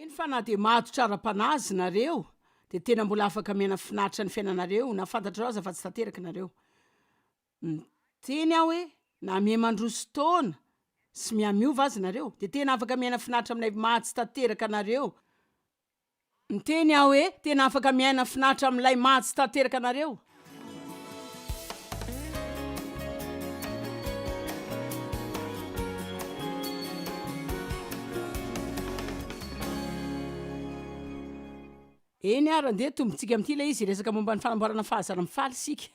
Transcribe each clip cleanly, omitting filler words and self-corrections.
Eny fa na dia matotra ara-panahy aza nareo dia tena mbola afaka miaina finaritra ny fiainanareo na fantatrareo aza fa tsy tanteraka nareo. Miteny aho hoe na miha mandroso taona sy miha miova aza nareo dia tena afaka miaina finaritra amin'ilay maha tsy tanteraka anareo. Miteny aho hoe tena afaka miaina finaritra amin'ilay maha tsy tanteraka anareo. Eny ary, andeha tombontsika amin'ity ilay izy, hiresaka momba ny fanamboarana fahazarana mifaly isika.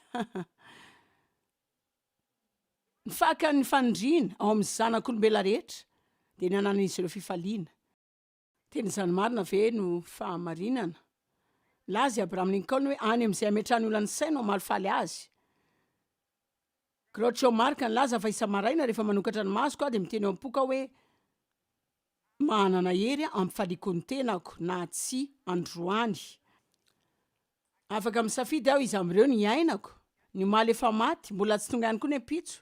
Ny fakan'ny fanindriana ao amin'ny zanak'olombelona rehetra dia ny hananan'izy ireo fifaliana. Tena izany marina ve no fahamarinana? Nilaza i Abraham Lincoln hoe any amin'izay ametrahan'ny olona ny sainy no hamalifaly azy. Groucho Marx nilaza fa isa-maraina rehefa manokatra ny masoko aho dia miteny ao am-poko aho hoe manana hery hampifaliako ny tenako na tsia androany. Afaka misafidy aho iza amin'ireo no hiainako. Ny omaly efa maty, mbola tsy tonga ihany koa ny ampitso.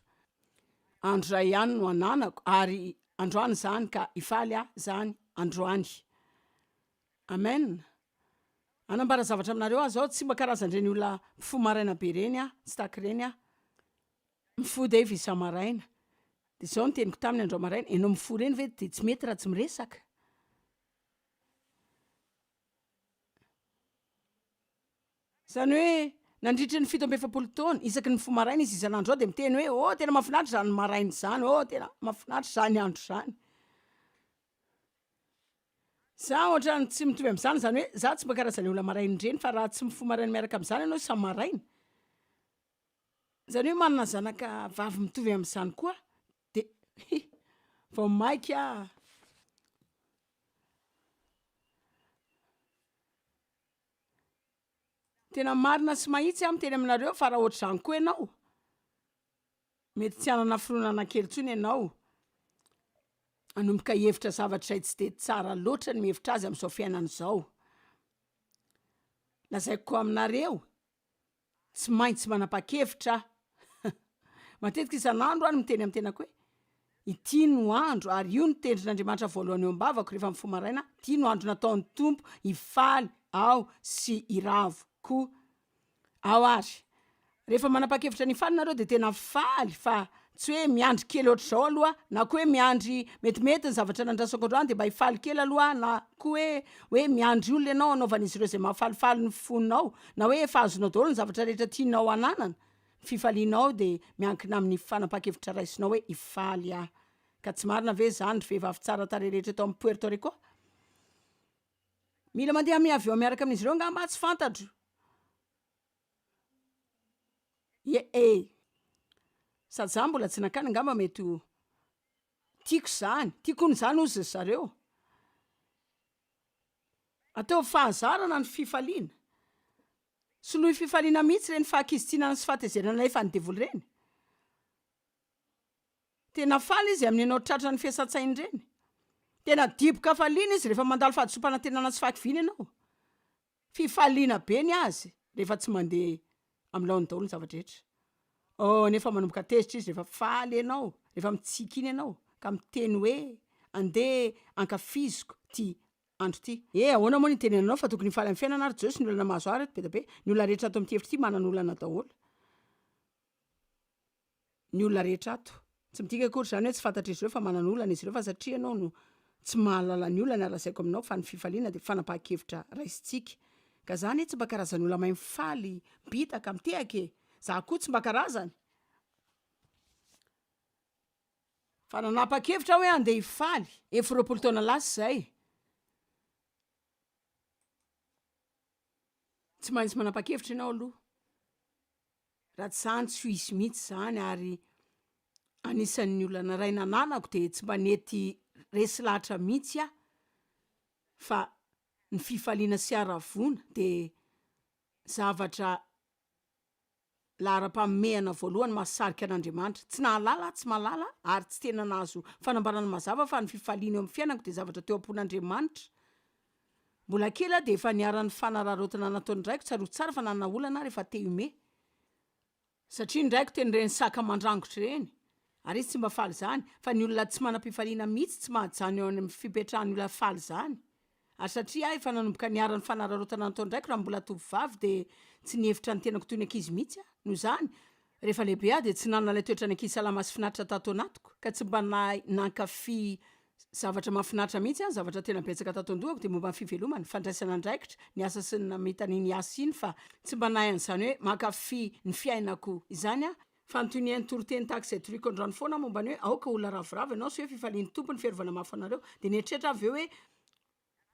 Andro iray ihany no ananako ary androany izany ka hifaly aho izany androany. Amen. Hanambara zavatra aminareo aho izao, tsy mba karazan'ireny olona mifoha maraina be ireny aho, tsy tahaka ireny aho. Mifoha Dave isa-maraina. Dia izao no teniko taminy androany maraina, ianao mifoha ireny ve dia tsy mety raha tsy miresaka? Izany hoe nandritry ny 47 taona, isaky ny mifoha maraina izy isan'andro izao dia miteny hoe, oh tena mahafinaritra izany maraina izany, oh tena mahafinaritra izany andro izany. Za ohatran'ny tsy mitovy amin'izany, izany hoe za tsy mba karazan'ilay olona marain'ireny fa raha tsy mifoha maraina miaraka amin'izany ianao isa-maraina, izany hoe manana zanaka vavy mitovy amin'izany koa de hi, vao maika Tena marina sy mahitsy aho miteny aminareo fa raha ohatr'izany koa ianao, mety tsy hanana fironana kely intsony ianao, hanomboka hihevitra zavatra izay tsy dia tsara loatra ny mihevitra azy amin'izao fiainana izao. Lazaiko aminareo, Tsy maintsy manapa-kevitra aho. Matetika isan'andro aho no miteny amin'ny tenako hoe, Ity no andro, ary io no tendrin'Andriamanitra voalohany eo am-bavako rehefa mifoha maraina aho, ity no andro nataon'ny Tompo hifaly aho sy hiravo koa. Ao ary. Rehefa manapa-kevitra ny hifaly nareo dia tena faly fa tsy hoe miandry kely ohatr'izao aloha na koa hoe miandry metimety ny zavatra nandrasako androany dia mba hifaly kely aloha aho na koa hoe hoe miandry olona ianao hanaovan'izy ireo izay mahafalifaly ny fonao na hoe efa azonao daholo ny zavatra rehetra tianao hananana, ny fifalianao dia miankina amin'ny fanapahan-kevitra raisinao hoe hifaly aho. Ka tsy marina ve izany ry vehivavy tsara tarehy rehetra eto amin'ny Puerto Rico? Mila mandeha amin'ny avion miaraka amin'izy ireo angamba aho, tsy fantatro. Ie e! Sady za mbola tsy nankany angamba mety ho tiako izany, tiako hono izany hozy ry zareo. Ataovy fahazarana ny fifaliana. Soloy fifaliana mihitsy ireny fahakizitinana sy fahatezerana alefan'ny devoly ireny. Tena faly izy amin'ny ianao tratran'ny fiasan-tsainy ireny. Tena dibo-kafaliana izy rehefa mandalo fahadisoam-panantenana sy fahakiviana ianao. Fifaliana be ny azy rehefa tsy mandeha amin'ny laoniny daholo ny zava-drehetra. Oh, nefa manomboka tezitra izy rehefa faly ianao, rehefa mitsiky iny ianao, ka miteny hoe, Andeha ankafiziko ity andro ity. Eh, ahoana moa ny itenenanao fa tokony hifaly amin'ny fiainana ary Jiosy ny olana mahazo ahy reto be dia be. Ny olona rehetra ato amin'ity efitra ity manana olana daholo. Ny olona rehetra ato. Tsy midika akory izany hoe tsy fantatr'izy ireo fa manana olana izy ireo fa satria ianao no tsy mahalala ny olany ary lazaiko aminao fa ny fifaliana dia fanapahan-kevitra raisintsika. Ka za anie tsy mba karazan'ny olona mahay mifaly, mibitaka, mitehaka e! Za koa tsy mba karazany. Fa nanapa-kevitra aho hoe andeha hifaly. Efa 20 taona lasa izay. Tsy maintsy manapa-kevitra ianao aloha. Raha tsy izany tsy ho hisy mihitsy izany ary anisan'ny olana iray nananako dia tsy mba nety resy lahatra mihitsy aho fa ny fifaliana sy haravoana dia zavatra laharam-pahamehana voalohany mahasarika an'Andriamanitra. Tsy nahalala aho, tsy mahalala ary tsy tena nahazo fanambarana mazava fa ny fifaliana eo amin'ny fiainako dia zavatra teo am-pon'Andriamanitra. Mbola kely aho dia efa niharan'ny fanararaotana nataon'ny raiko, tsarovy tsara fa nanana olana aho rehefa te hihomehy, satria ny raiko tena ireny saka mandrangotra ireny, ary izy tsy mba faly izany, fa ny olona tsy manam-pifaliana mihitsy tsy mahajanona eo amin'ny fipetrahan'ny olona faly izany. Ary satria aho efa nanomboka niharan'ny fanararaotana nataon-draiko raha mbola tovovavy dia tsy nihevitra ny tenako toy ny ankizy mihitsy aho. Noho izany, rehefa lehibe aho dia tsy nanana ilay toetran'ny ankizy salama sy finaritra tato anatiko, ka tsy mba nahay nankafy zavatra mahafinaritra mihitsy aho. Ny zavatra tena betsaka tato an-dohako dia momba ny fivelomana, ny fandraisana andraikitra, ny asa sy ny namita an'iny asa iny fa tsy mba nahay an'izany hoe mankafy ny fiainako izany aho. Fa ny toy ny hain'ny toriteny tahaka izay toriko androany foana momba ny hoe aoka olona ravoravo ianao sy hoe fifalian'ny Tompo ny fiarovana mafy anareo dia nieritreritra aho avy eo hoe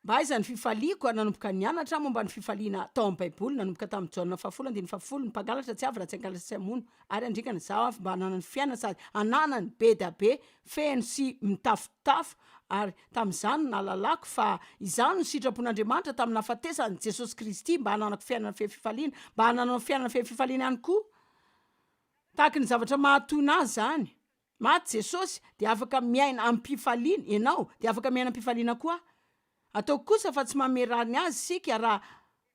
mba aiza ny fifaliako ary nanomboka nianatra aho momba ny fifaliana tao amin'ny Baiboly nanomboka tamin'ny Jaona fahafolo andininy fahafolo ny mpangalatra tsy avy raha tsy hangalatra sy hamono ary handringana izaho avy mba hananany fiainana sady hananany be dia be feno sy mitafotafo ary tamin'izany no nahalalako fa izany no sitrapon'Andriamanitra tamin'ny nahafatesan'i Jesosy Kristy mba hananako fiainana feno fifaliana mba hananao fiainana feno fifaliana ihany koa Tahaka ny zavatra mahatohina azy izany. Maty Jesosy, dia afaka miaina amim-pifaliana ianao, dia afaka miaina am-pifaliana koa aho. Ataoko kosa fa tsy manome rariny azy isika raha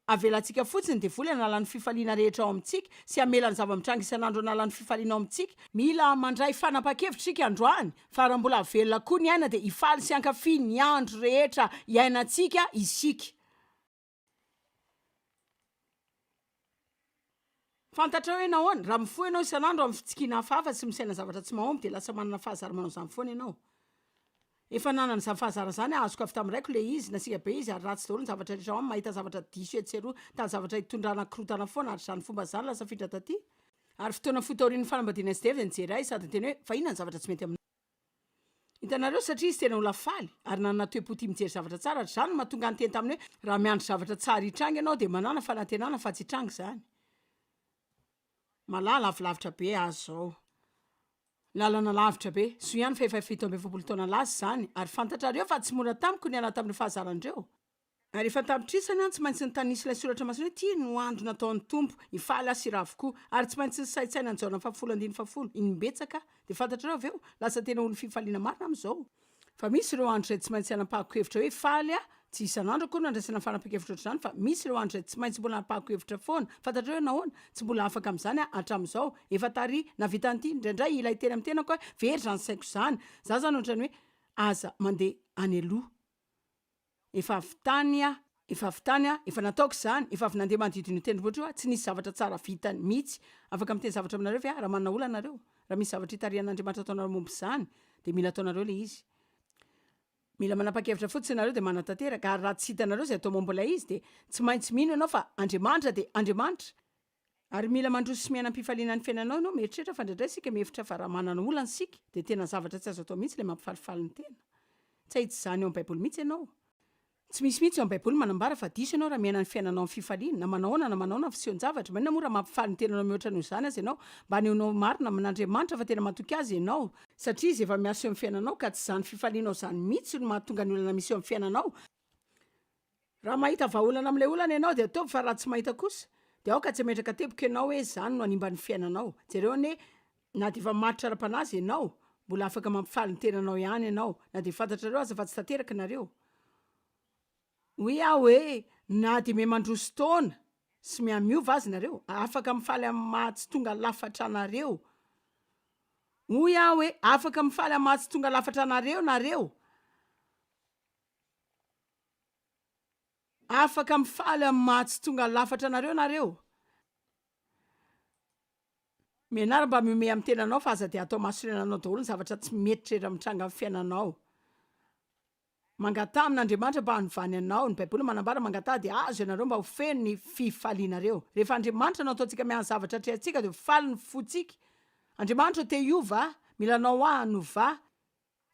avelantsika fotsiny ny devoly hanala ny fifaliana rehetra ao amintsika sy hamela ny zava-mitranga isan'andro hanala ny fifaliana ao amintsika. Mila mandray fanapahan-kevitra isika androany fa raha mbola velona koa ny aina dia hifaly sy hankafy ny andro rehetra iainantsika isika. Fantatrao hoe nahoana? Raha mifoha ianao isan'andro amin'ny fitsikiana hafahafa sy misaina zavatra tsy mahomby dia lasa manana fahazara-manao izany foana ianao. Efa nanana izany fahazarana izany aho, azoko avy tamin'ny raiko ilay izy, nasiaka be izy ary ratsy daholo ny zavatra rehetra ao aminy, mahita zavatra diso etsy sy eroa, mitady zavatra hitondrana korontana foana ary izany fomba izany lasa afindra taty. Ary fotoana fohy taorian'ny fanambadiana an'i Steve dia nijery ahy izy sady niteny hoe, Fa inona ny zavatra tsy mety aminao? Hitanareo, satria izy tena olona faly, ary nanana toe-po tia mijery zavatra tsara, ary izany no mahatonga ahy niteny taminy hoe, Raha miandry zavatra tsara hitranga ianao, dia manàna fanantenana fa tsy hitranga izany. Malala, avy lavitra be aho izao. Lalana lavitra be. Soa ihany fa efa 47 taona lasa izany, ary fantatrareo fa tsy mora tamiko ny niala tamin'ireo fahazarana ireo. Ary efa an-tapitrisany aho no tsy maintsy nitanisa ilay soratra masina hoe, Ity no andro nataon'ny Tompo, hifaly aho sy hiravo koa. Ary tsy maintsy nisaintsaina an'i Jaona fahafolo andininy fahafolo, imbetsaka aho. Dia fantatrareo avy eo, lasa tena olon'ny fifaliana marina aho amin'izao. Fa misy ireo andro izay tsy maintsy hanapahako hevitra hoe hifaly aho, tsy isan'andro akory no andraisana fanapahan-kevitra ohatr'izany, fa misy ireo andro izay tsy maintsy mbola hanapahako hevitra foana. Fantatrareo hoe nahoana? Tsy mbola afaka amin'izany aho hatramin'izao. Efa tary, nahavita an'ity. Indraindray ilay hiteny amin'ny tenako hoe, very izany saiko izany. Izaho izany ohatran'ny hoe, aza mandeha any aloha. Efa avy tany aho, efa avy tany aho, efa nataoko izany, efa avy nandeha manodidina io tendrombohitra io aho, tsy nisy zavatra tsara vitany mihitsy. Afaka miteny zavatra aminareo ve aho raha manana olana nareo? Raha misy zavatra itarihan'Andriamanitra ataonareo momba izany, dia mila ataonareo ilay izy. Mila manapa-kevitra fotsiny nareo dia manatanteraka, ary raha tsy hitanareo izay atao momba ilay izy, dia tsy maintsy mino ianao fa Andriamanitra dia Andriamanitra. Ary mila mandroso sy miaina am-pifaliana ny fiainanao ianao, mieritreritra fa indraindray isika mihevitra fa raha manana olana isika dia tena zavatra tsy azo atao mihitsy ilay mampifalifaly ny tena. Tsy hahita izany ao amin'ny Baiboly mihitsy ianao. Tsy misy mihitsy ao amin'ny Baiboly manambara fa diso ianao raha miaina ny fiainanao amin'ny fifaliana, na manao ahoana na manao ahoana ny fisehon-javatra. Maninona moa raha mampifaly ny tenanao mihoatra noho izany aza ianao, mba hanehoanao marina amin'Andriamanitra fa tena matoky Azy ianao, satria Izy efa miasa eo amin'ny fiainanao, ka tsy izany fifalianao izany mihitsy no mahatonga ny olana misy eo amin'ny fiainanao. Raha mahita vahaolana amin'ilay olana ianao dia ataovy fa raha tsy mahita kosa dia aoka tsy hametraka teboka ianao hoe izany no hanimba ny fiainanao. Jereo anie na dia efa matotra ara-panahy aza ianao, mbola afaka mampifaly ny tenanao ihany ianao na dia fantatrareo aza fa tsy tanteraka nareo. Hoy aho hoe na dia miha-mandroso taona sy miha-miova aza nareo, afaka mifaly amin'ny maha tsy tonga lafatra anareo. Hoy aho hoe afaka mifaly amin'ny maha tsy tonga lafatra anareo nareo. Afaka mifaly amin'ny maha tsy tonga lafatra anareo nareo. Mianara mba mihomehy amin'ny tenanao fa aza dia atao mahasorena anao daholo ny zavatra tsy mety rehetra mitranga amin'ny fiainanao. Mangataha amin'Andriamanitra mba hanovany anao. Ny Baiboly manambara mangataha dia azo ianareo mba ho feno ny fifalianareo. Rehefa Andriamanitra no ataontsika miahy ny zavatra atrehantsika dia ho faly ny fontsika. Andriamanitra ô te hiova aho, mila anao aho hanova ahy.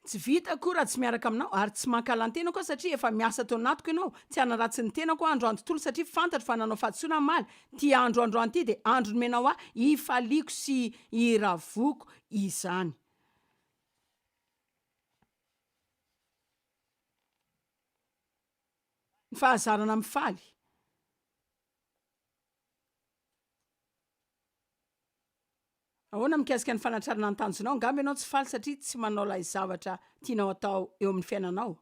Tsy vitako raha tsy miaraka aminao, ary tsy mankahala ny tenako aho satria efa miasa ato anatiko ianao, tsy hanaratsy ny tenako aho androany tontolo satria fantatro fa nanao fahadisoana aho omaly, ity andro androany ity dia andro nomenao ahy hifaliako sy hiravoko izany. Ny fahazarana mifaly. Ahoana mikasika ny fanatrarana ny tanjonao? Angamba ianao tsy faly satria tsy manao ilay zavatra tianao atao eo amin'ny fiainanao.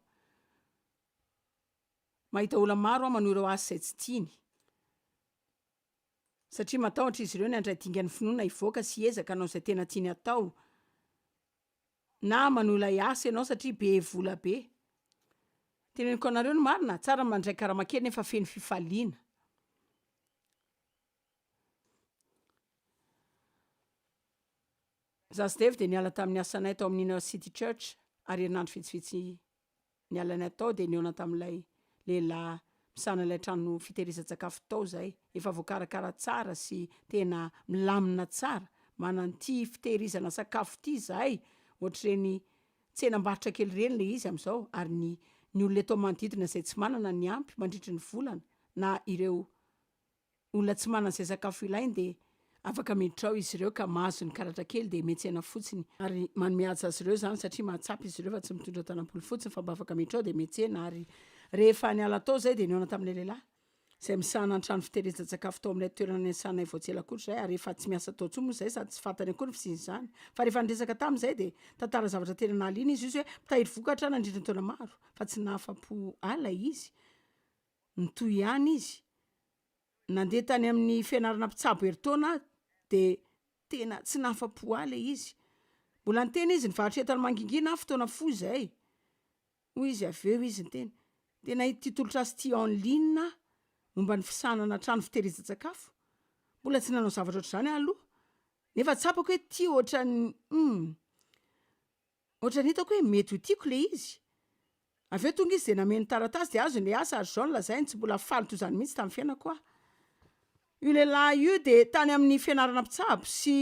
Mahita olona maro aho manohy ireo asa izay tsy tiany, satria matahotra izy ireo ny handray dingan'ny finoana hivoaka sy hiezaka hanao izay tena tiany hatao. Na manohy ilay asa ianao satria be vola be. Teneniko anareo ny marina, tsara ny mandray karama kely nefa feno fifaliana. Izaho sy Dave dia niala tamin'ny asanay tao amin'ny Inner City Church ary herinandro vitsivitsy nialanay tao dia nihaona tamin'ilay lehilahy misahana ilay trano fitehirizan-tsakafo tao izahay. Efa voakarakara tsara sy tena milamina tsara manana ity fitehirizana sakafo ity izahay, ohatr'ireny tsenam-barotra kely ireny ilay izy amin'izao ary ny ny olona eto amin'ny manodidina izay tsy manana ny ampy mandritry ny volana na ireo olona tsy manana izay sakafo ilainy dia afaka miditra ao izy ireo ka mahazo ny karatra kely dia miantsena fotsiny ary manome haja azy ireo izany satria mahatsapa izy ireo fa tsy mitondra tanam-polo fotsiny fa mba afaka miditra ao dia miantsena ary rehefa niala tao izay dia nihaona tamin'ilay lehilahy izay misahana ny trano fitehirizan-tsakafo tao amin'ilay toerana niasanay vao tsy ela akory izay ary efa tsy miasa tao intsony moa izay sady tsy fantany akory ny fisian'izany fa rehefa niresaka taminy izay dia tantara zavatra tena nahaliana izy izy hoe mpitahiry vokatra aho nandritra ny taona maro fa tsy nahafa-po ahy ilay izy nitohy ihany izy. Nandeha tany amin'ny fianarana mpitsabo herintaona aho dia tena tsy nahafa-po ahy ilay izy. Mbola niteny izy, nivarotra entana mangingina aho fotoana fohy izay. Hoy izy avy eo izy niteny, dia nahita ity tolotr'asa ity en ligne aho momba ny fisahanana trano fitehirizan-tsakafo. Mbola tsy nanao zavatra ohatr'izany aho aloha, nefa tsapako hoe ity ohatran'ny hum. Ohatran'ny hitako hoe mety ho tiako ilay izy. Avy eo tonga izy dia nameno taratasy dia azony ilay asa ary izao no lazainy, tsy mbola faly toy izany mihitsy tamin'ny fiainako aho. Io lehilahy io dia tany amin'ny fianarana mpitsabo sy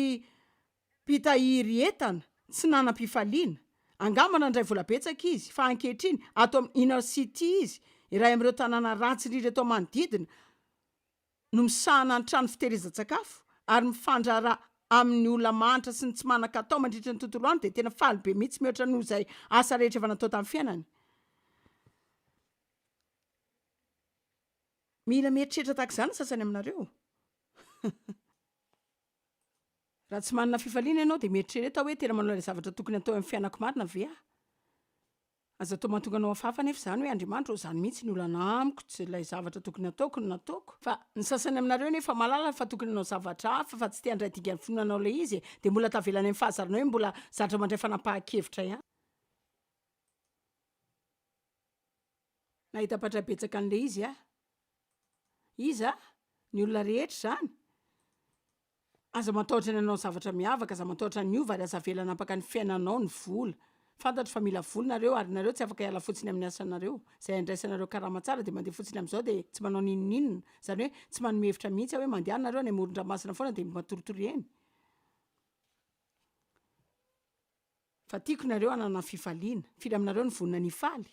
mpitahiry entana, tsy nanam-pifaliana. Angamba nandray vola betsaka izy, fa ankehitriny, ato amin'ny Inner City izy, iray amin'ireo tanàna ratsy indrindra eto manodidina, no misahana ny trano fitehirizan-tsakafo ary mifandraharaha amin'ny olona mahantra sy ny tsy manan-katao mandritra ny tontolo andro dia tena faly be mihitsy mihoatra noho izay asa rehetra efa natao tamin'ny fiainany. Mila mieritreritra tahaka izany ny sasany aminareo. Raha tsy manana fifaliana ianao dia mieritrereta hoe tena manao ilay zavatra tokony hatao eo amin'ny fiainako marina ve aho? Aza atao mahatonga anao hafahafa anefa izany hoe Andriamanitra ô, izany mihitsy ny olana amiko, tsy ilay zavatra tokony hataoko no nataoko. Fa ny sasany aminareo anefa mahalala fa tokony hanao zavatra hafa fa tsy te handray dingan'ny finoanao ilay izy e, dia mbola tavela any amin'ny fahazarana hoe mbola zatra mandray fanapahan-kevitra ihany. Nahita mpandray betsaka an'ilay izy aho. Iza? Ny olona rehetra izany? Aza matahotra ny hanao zavatra miavaka, aza matahotra ny hiova ary aza avela hanapaka ny fiainanao ny vola. Fantatro fa mila vola nareo ary nareo tsy afaka hiala fotsiny amin'ny asanareo. Izay andraisanareo karama tsara dia mandeha fotsiny amin'izao dia tsy manao n'inon'inona. Izany hoe tsy manome hevitra mihitsy aho hoe mandehana nareo any amoron-dranomasina foana dia matoritory eny. Fa tiako nareo hanana fifaliana. Firy aminareo no vonona ny hifaly?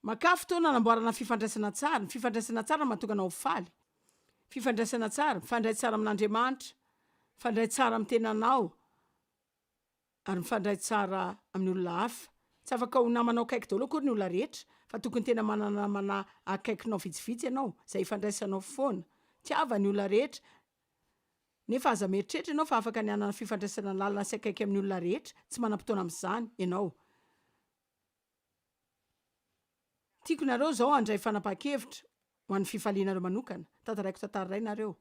Makà fotoana hanamboarana fifandraisana tsara. Ny fifandraisana tsara no mahatonga anao ho faly. Fifandraisana tsara, mifandray tsara amin'Andriamanitra, mifandray tsara amin'ny tenanao, ary mifandray tsara amin'ny olona hafa. Tsy afaka ho namanao akaiky daholo akory ny olona rehetra, fa tokony tena manana namana akaikinao vitsivitsy ianao, izay ifandraisanao foana. Tiava ny olona rehetra, nefa aza mieritreritra ianao fa afaka ny hanana fifandraisana lalina sy akaiky amin'ny olona rehetra. Tsy manam-potoana amin'izany ianao. Tiako nareo izao handray fanapahan-kevitra ho an'ny fifalianareo manokana. Tantaraiko tantara iray nareo.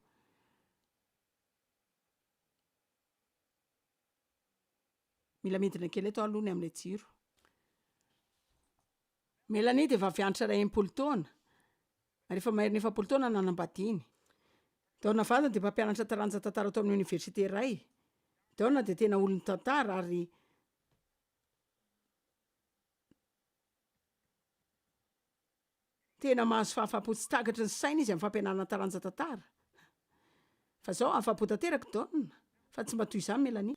Mila midina kely eto aho aloha ny amin'ilay jiro. Melanie dia vavy antitra iray 60 taona, ary efa maherin'ny 40 taona nanambadiany. Donna vadiny dia mpampianatra taranja tantara tao amin'ny oniversite iray. Donna dia tena olon'ny tantara ary Tena mahazo fahafahampo tsy takatry ny saina izy amin'ny fampianarana taranja tantara. Fa zao afapo tanteraka Don, fa tsy mba toy izany Melanie.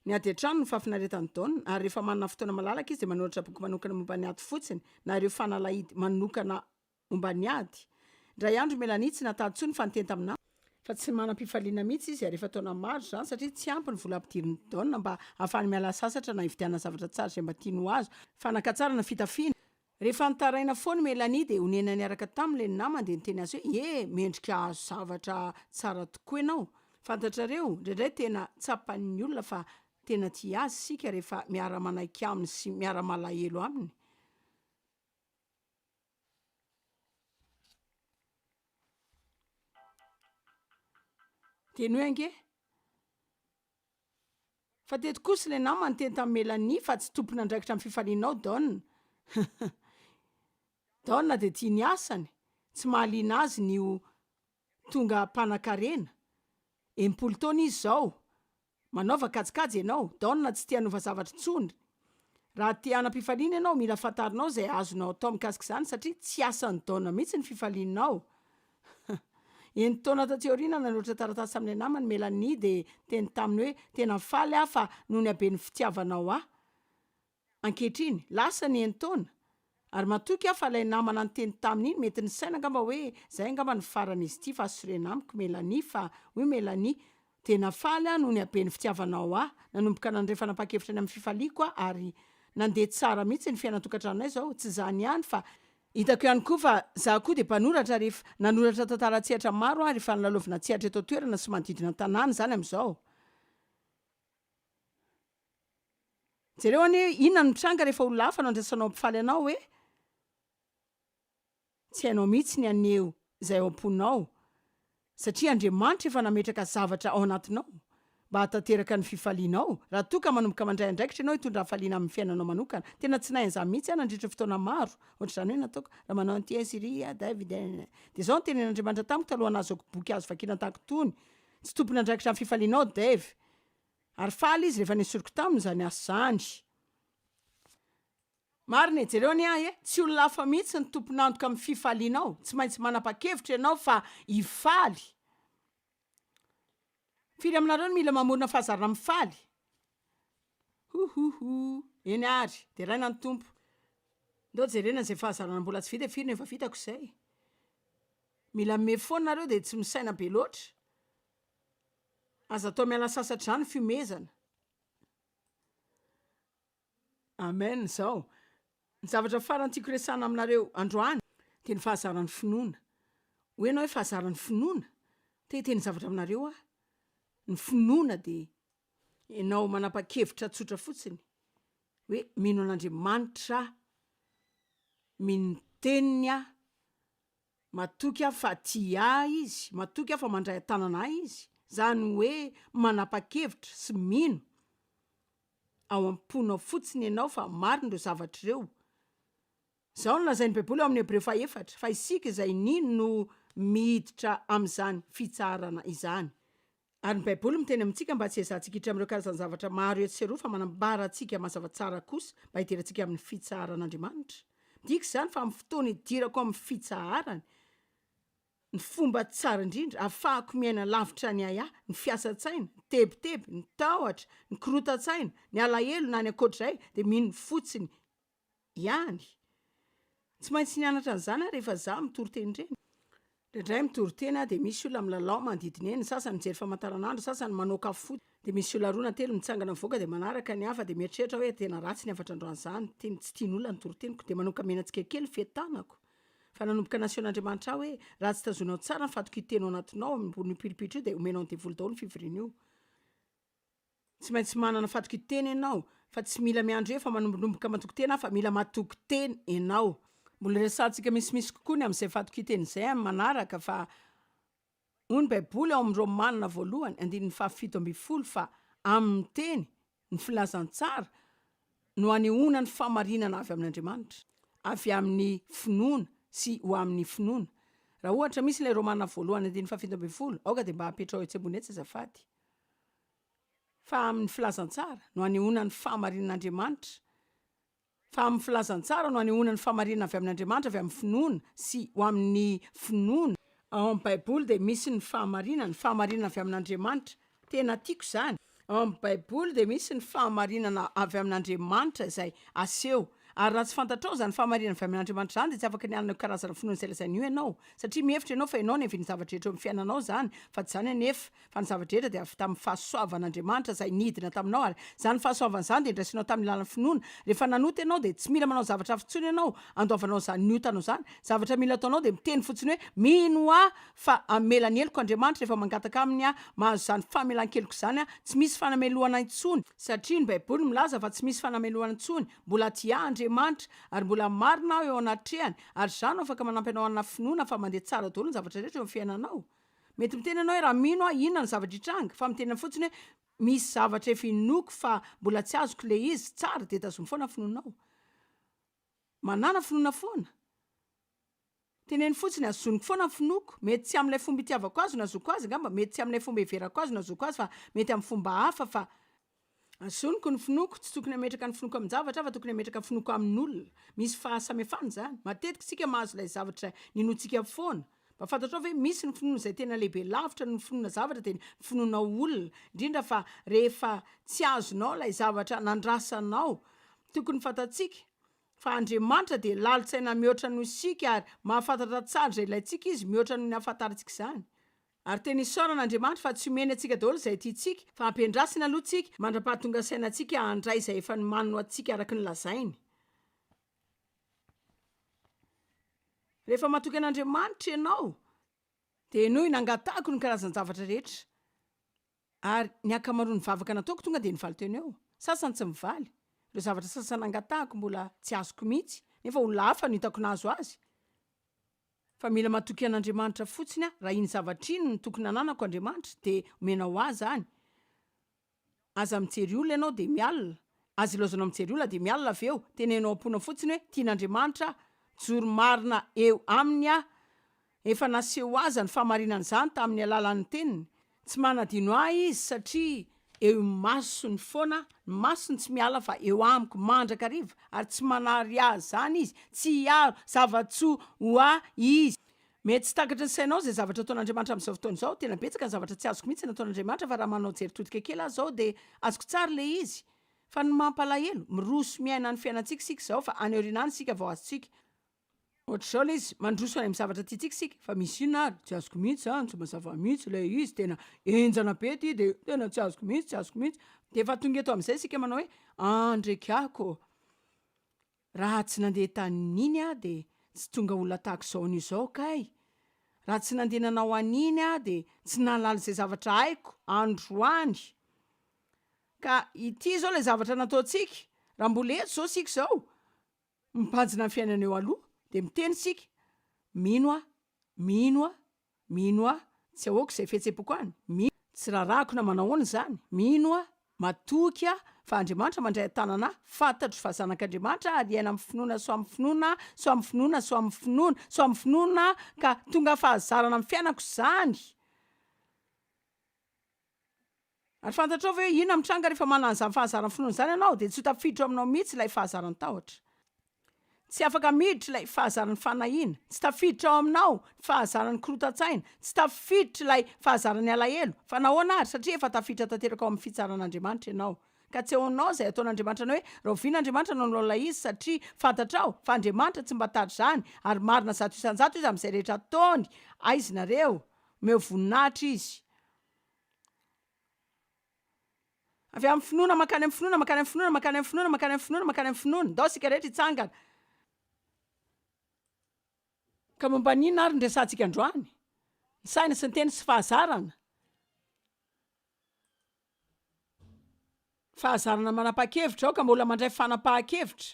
Ny ady an-trano no fahafinaretan'i Don, ary rehefa manana fotoana malalaka izy dia manoratra boky manokana momba ny ady fotsiny, na ireo fanalahidy manokana momba ny ady. Indray andro Melanie tsy nataha intsony fa niteny taminà. Fa tsy manam-pifaliana mihitsy izy ary efa taona maro izany satria tsy ampy ny vola ampidirin'i Don mba hahafahany miala sasatra na hividianana zavatra tsara izay mba tiany ho azo, fanakatsarana fitafiana. Rehefa nitaraina foana i Melanie dia onena niaraka taminy ilay namany dia niteny azy hoe, Ie, mendrika hahazo zavatra tsara tokoa ianao. Fantatrareo, indraindray tena tsapan'ny olona fa tena tia azy isika rehefa miara-manaiky aminy sy miara-malahelo aminy. Teny hoe ange. Fa teto kosa ilay namana niteny tamin'i Melanie fa tsy tompon'andraikitra amin'ny fifalianao Don. Don dia tia ny asany, tsy mahaliana azy ny ho tonga mpanankarena. 60 taona izy izao. Manaova kajikajy ianao. Don tsy te hanova zavatra intsony. Raha te hanam-pifaliana ianao, mila fantarinao izay azonao atao mikasika izany satria tsy asan'i Don mihitsy ny fifalianao. Enin-taona taty aoriana, nanoratra taratasy tamin'ilay namany Melanie dia niteny taminy hoe, Tena faly aho fa noho ny haben'ny fitiavanao ahy. Ankehitriny, lasa ny enin-taona, ary matoky aho fa ilay namana niteny taminy iny mety nisaina angamba hoe izay angamba no faran'izy ity fa sorena amiko Melanie fa hoy Melanie, Tena faly aho noho ny haben'ny fitiavanao ahy. Nanomboka nandray fanapahan-kevitra ny amin'ny fifaliako aho ary nandeha tsara mihitsy ny fiainan-tokantranonay izao. Tsy izany ihany fa hitako ihany koa fa izaho koa dia mpanoratra ary efa nanoratra tantara an-tsehatra maro aho ary efa nilalaovina an-tsehatra eto an-toerana sy manodidina ny tanàna izany amin'izao. Jereo anie inona no mitranga rehefa olona hafa no andraisanao hampifaly anao e! Tsy hainao mihitsy ny haneho izay ao am-ponao satria Andriamanitra efa nametraka zavatra ao anatinao mba hahatanteraka ny fifalianao raha toa ka manomboka mandray andraikitra ianao hitondra hafaliana amin'ny fiainanao manokana. Tena tsy nahay an'izany mihitsy aho nandritra ny fotoana maro. Ohatr'izany hoe nataoko raha manao an'ity aho Siri a, David a. Dia izao no tenenin'Andriamanitra tamiko talohan'ny nahazoako boky azo vakiana tahaka itony, Tsy tompon'andraikitra amin'ny fifalianao Dave. Ary faly izy rehefa nesoriko taminy izany asa izany. Marina e, jereo anie ahy e, tsy olona hafa mihitsy ny tompon'antoka amin'ny fifalianao, tsy maintsy manapa-kevitra ianao fa hifaly. Firy aminareo no mila mamorona fahazarana mifaly? Huhuhu, eny ary, deraina ny Tompo. Ndao jerena izay fahazarana mbola tsy vita e, firy no efa vitako izay? Mila mimehy foana nareo dia tsy misaina be loatra. Aza atao miala sasatra izany ny fihomehezana. Amen izao. Ny zavatra farany tiako resahana aminareo androany dia ny fahazaran'ny finoana. Hoy ianao hoe fahazaran'ny finoana? Te hiteny zavatra aminareo aho. Ny finoana dia ianao manapa-kevitra tsotra fotsiny hoe mino an'Andriamanitra aho, mino ny teniny aho, Matoky aho fa tia ahy Izy, matoky aho fa mandray an-tanana ahy Izy. Izany hoe manapa-kevitra sy mino ao am-ponao fotsiny ianao fa marina ireo zavatra ireo. Izao no lazain'ny Baiboly ao amin'ny Hebreo fahefatra, fa isika izay nino no miditra amin'izany fitsaharana izany. Ary ny Baiboly miteny amintsika mba tsy hiezahantsika hiditra amin'ireo karazan-javatra maro etsy sy eroa fa manambara antsika mazava tsara kosa mba hidirantsika amin'ny fitsaharan'Andriamanitra. Midika izany fa amin'ny fotoana hidirako amin'ny fitsaharany, ny fomba tsara indrindra ahafahako miaina lavitra ny ahiahy, ny fiasan-tsaina, ny tebiteby, ny tahotra, ny korotan-tsaina, ny alahelo na ny ankoatr'izay dia mino fotsiny ihany. Tsy maintsy nianatra an'izany aho rehefa izaho mitory teny ireny. Indraindray mitory teny aho dia misy olona milalao manodidina eny, ny sasany mijery famantaranandro, ny sasany manoaka fo, dia misy olona roa na telo mitsangana mivoaka dia manaraka ny hafa dia mieritreritra hoe tena ratsy ny hafatra androany izany, tena tsy tian'olona ny toriteniko, dia manomboka mihena tsikelikely ny fientanako. Fa nanomboka nasehon'Andriamanitra ahy hoe raha tsy tazonao tsara ny fatokian-tena ao anatinao ambonin'io pilipitra io dia omenao ny devoly daholo ny fivoriana io. Tsy maintsy manana fatokian-tena ianao, fa tsy mila miandry hoe efa manombonomboka matoky tena aho fa mila matoky tena ianao. Mbola resahantsika misimisy kokoa ny amin'izay fatokian-tena izay amin'ny manaraka fa hoy ny Baiboly ao amin'ny Romana voalohany andininy faha 17 fa amin'ny teny, ny filazantsara, no anehoana ny fahamarinana avy amin'Andriamanitra, avy amin'ny finoana sy ho amin'ny finoana. Raha ohatra misy ilay Romana voalohany andininy faha 17, aoka dia mba apetraho etsy ambony etsy azafady. Fa amin'ny filazantsara no anehoana ny fahamarinan'Andriamanitra, fa amin'ny filazantsara no anehoana ny fahamarinana avy amin'Andriamanitra avy amin'ny finoana sy ho amin'ny finoana. Ao amin'ny Baiboly dia misy ny fahamarinana, ny fahamarinana avy amin'Andriamanitra. Tena tiako izany. Ao amin'ny Baiboly dia misy ny fahamarinana avy amin'Andriamanitra izay aseho. Ary raha tsy fantatrao izany fahamarinana avy amin'Andriamanitra izany dia tsy afaka ny hanana io karazana finoana izay lazaina io ianao. Satria mihevitra ianao fa ianao no niavian'ny zavatra rehetra eo amin'ny fiainanao izany, fa tsy izany anefa. Fa ny zava-drehetra dia avy tamin'ny fahasoavan'Andriamanitra izay nidina taminao, ary izany fahasoavana izany dia ndraisinao tamin'ny alalan'ny finoana. Rehefa nanota ianao dia tsy mila manao zavatra hafa intsony ianao handoavanao izany otanao izany. Zavatra mila ataonao dia miteny fotsiny hoe, Mino aho fa hamela ny heloko Andriamanitra rehefa mangataka Aminy aho. Mahazo izany famelan-keloka izany aho. Tsy misy fanamelohana intsony. Satria ny Baiboly milaza fa tsy misy fanamelohana intsony. Mbola tia ahy Andriamanitra, ary mbola marina aho eo anatrehany, ary izaho no afaka manampy anao hanana finoana fa mandeha tsara daholo ny zavatra rehetra eo amin'ny fiainanao. Mety miteny ianao hoe raha mino aho inona no zavatra hitranga? Fa miteny fotsiny hoe. Misy zavatra efa inoako fa mbola tsy azoko le izy, tsara dia tazomy foana ny finoanao. Manàna finoana foana. Teneno fotsiny, azoniko foana ny finoako. Mety tsy amin'ilay fomba itiavako azy no ahazoako azy angamba, mety tsy amin'ilay fomba iheverako azy no ahazoako azy fa mety amin'ny fomba hafa fa. Azoniko ny finoako, tsy tokony hametraka ny finoako amin-javatra aho fa tokony hametraka ny finoako amin'olona. Misy fahasamihafana izany. Matetika isika mahazo ilay zavatra ninoantsika foana. Mba fantatrao ve misy ny finoana izay tena lehibe lavitra noho ny finoana zavatra dia ny finoanao olona, indrindra fa rehefa tsy azonao ilay zavatra nandrasanao. Tokony fantatsika fa Andriamanitra dia lalin-tsaina mihoatra noho isika ary mahafantatra tsara izay ilaintsika Izy mihoatra noho ny ahafantarantsika izany. Ary tena isaorana Andriamanitra fa tsy omeny antsika daholo izay tiantsika fa ampiandrasiny aloha tsika mandra-pahatonga saina antsika handray izay efa nomaniny ho antsika araka ny lazainy. Rehefa matoky an'Andriamanitra ianao dia henoy, nangatahako ny karazan-javatra rehetra ary ny ankamaroan'ny vavaka nataoko tonga dia nivaly teo no eo. Sasany tsy mivaly. Ireo zavatra sasany nangatahako mbola tsy azoko mihitsy nefa olona hafa no hitako nahazo azy. Fa mila matoky an'Andriamanitra fotsiny aho, raha iny zavatra iny no tokony hananako Andriamanitra dia omenao ahy izany. Aza mijery olona ianao dia mialona, aza ilaozanao mijery olona dia mialona avy eo, teneno ao am-ponao fotsiny hoe tian'Andriamanitra aho, mijoro marina eo aminy aho, efa naseho ahy izany fahamarinana izany tamin'ny alalan'ny teniny, Tsy manadino ahy izy satria eo imasony foana aho, ny masony tsy miala fa eo amiko mandrakariva ary tsy manary ahy izany izy, tsy hiaro zava-tsoa ho ahy izy. Mety tsy takatry ny sainao izay zavatra ataon'Andriamanitra amin'izao fotoana izao, tena betsaka ny zavatra tsy azoko mihitsy nataon'Andriamanitra fa raha manao jery todika kely aho izao dia azoko tsara ilay izy. Fa ny mampalahelo, miroso miaina ny fiainantsika isika izao fa any aoriana any isika vao azontsika. Ohatr'izao ilay izy, mandroso any amin'ny zavatra tiantsika isika, fa misy inona ary, tsy azoko mihitsy izany, tsy mazava mihitsy ilay izy, tena henjana be ity dia tena tsy azoko mihitsy, tsy azoko mihitsy. Dia efa tonga eto amin'izay isika manao hoe, andrekako ô, raha tsy nandeha tanin'iny aho dia tsy tonga olona tahaka izao anio izao kay, raha tsy nandeha nanao an'iny aho dia tsy nahalala izay zavatra haiko androany. Ka ity izao ilay zavatra nataontsika, raha mbola eto izao isika izao, Mibanjina ny fiainana eo aloha dia miteny isika, mino aho, mino aho, mino aho, tsy ahoako izay fihetsem-poko any, mino, tsy rarahako na manao ahoana izany, mino aho, matoky aho fa Andriamanitra mandray an-tanana ahy, fantatro fa zanak'Andriamanitra aho ary hiaina amin'ny finoana sy ho amin'ny finoana aho, sy ho amin'ny finoana sy ho amin'ny finoana, sy ho amin'ny finoana aho ka tonga fahazarana amin'ny fiainako izany. Ary fantatrao ve hoe inona mitranga rehefa manana an'izany fahazaran'ny finoana izany ianao? Dia tsy ho tafiditra ao aminao mihitsy ilay fahazaran'ny tahotra. Tsy afaka miditra ilay fahazaran'ny fanahiana. Tsy tafiditra ao aminao ny fahazaran'ny korotan-tsaina. Tsy tafiditra ilay fahazaran'ny alahelo. Fa nahoana ary? Satria efa tafiditra tanteraka ao amin'ny fitsaran'Andriamanitra ianao. Ka tsy eo aminao izay ataon'Andriamanitra anao hoe, Rahoviana Andriamanitra no hanao ilay izy? Satria fantatrao fa Andriamanitra tsy mba tahaka izany, ary marina 100% Izy amin'izay rehetra ataony. Aiza nareo? Omeo voninahitra Izy. Avy amin'ny finoana mankany amin'ny finoana, mankany amin'ny finoana, mankany amin'ny finoana, mankany amin'ny finoana, mankany amin'ny finoana. Ndao isika rehetra hitsangana. Ka momba ny inona ary no resahantsika androany? Ny saina sy ny teny sy fahazarana. Fahazarana manapa-kevitra, aoka mbola mandray fanapahan-kevitra.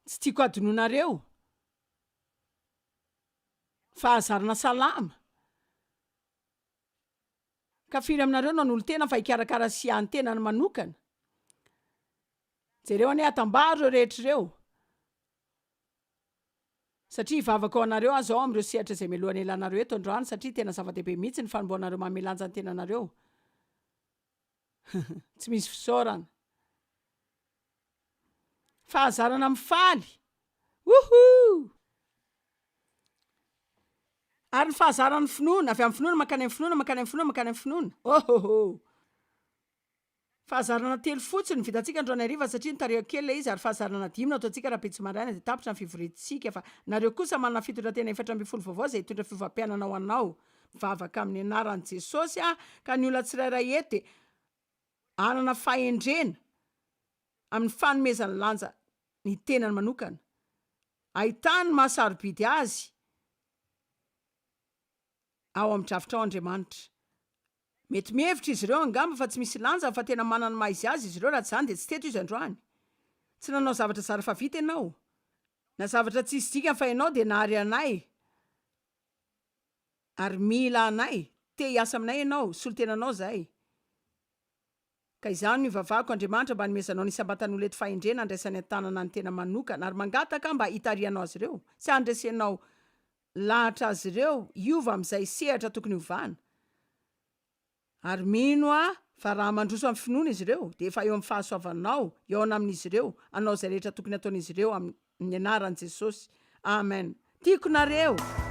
Tsy tiako hadinoinareo. Fahazarana salama. Ka firy aminareo no hanolo-tena fa hikarakara sy hiahy ny tenany manokana? Jereo anie atambaro ireo rehetra ireo. Satria hivavaka ho anareo aho izao amin'ireo sehatra izay melohana ilanareo eto androany satria tena zava-dehibe mihitsy ny fanombohanareo manome lanja ny tenanareo. Tsy misy fisaorana. Fahazarana mifaly. Woohoo! Ary ny fahazaran'ny finoana, avy amin'ny finoana mankany amin'ny finoana, mankany amin'ny finoana, mankany amin'ny finoana. Ohoho! Fahazarana telo fotsiny no vitantsika androany hariva satria nitarihako kely ilay izy ary fahazarana dimy no ataontsika rahampitso maraina dia tapitra ny fivoriantsika fa nareo kosa manana fitondran-tena 14 vaovao izay hitondra fiovam-piainana ho anao. Mivavaka amin'ny anaran'i Jesosy aho ka ny olona tsirairay eto dia hanana fahendrena amin'ny fanomezany lanja ny tenany manokana, ahitany ny maha sarobidy azy ao amin'ny drafitrao Andriamanitra. Mety mihevitra izy ireo angamba fa tsy misy lanjany fa tena manana ny maha izy azy izy ireo raha tsy izany dia tsy teto izy androany. Tsy nanao zavatra zara fa vita ianao, na zavatra tsisy dikany fa ianao dia nahary anay ary mila anay, te hiasa aminay ianao, solontenanao izahay. Ka izany no ivavahako, Andriamanitra, mba hanomezanao ny isam-batan'olona eto fahendrena handraisany an-tanana ny tena manokana, ary mangataka aho mba hitarihanao azy ireo, sy handresenao lahatra azy ireo hiova amin'izay sehatra tokony hovana. Ary mino aho fa raha mandroso amin'ny finoana izy ireo, dia efa eo amin'ny fahasoavanao hihaona amin'izy ireo, hanao izay rehetra tokony hataon'izy ireo amin'ny anaran'i Jesosy. Amen. Tiako nareo!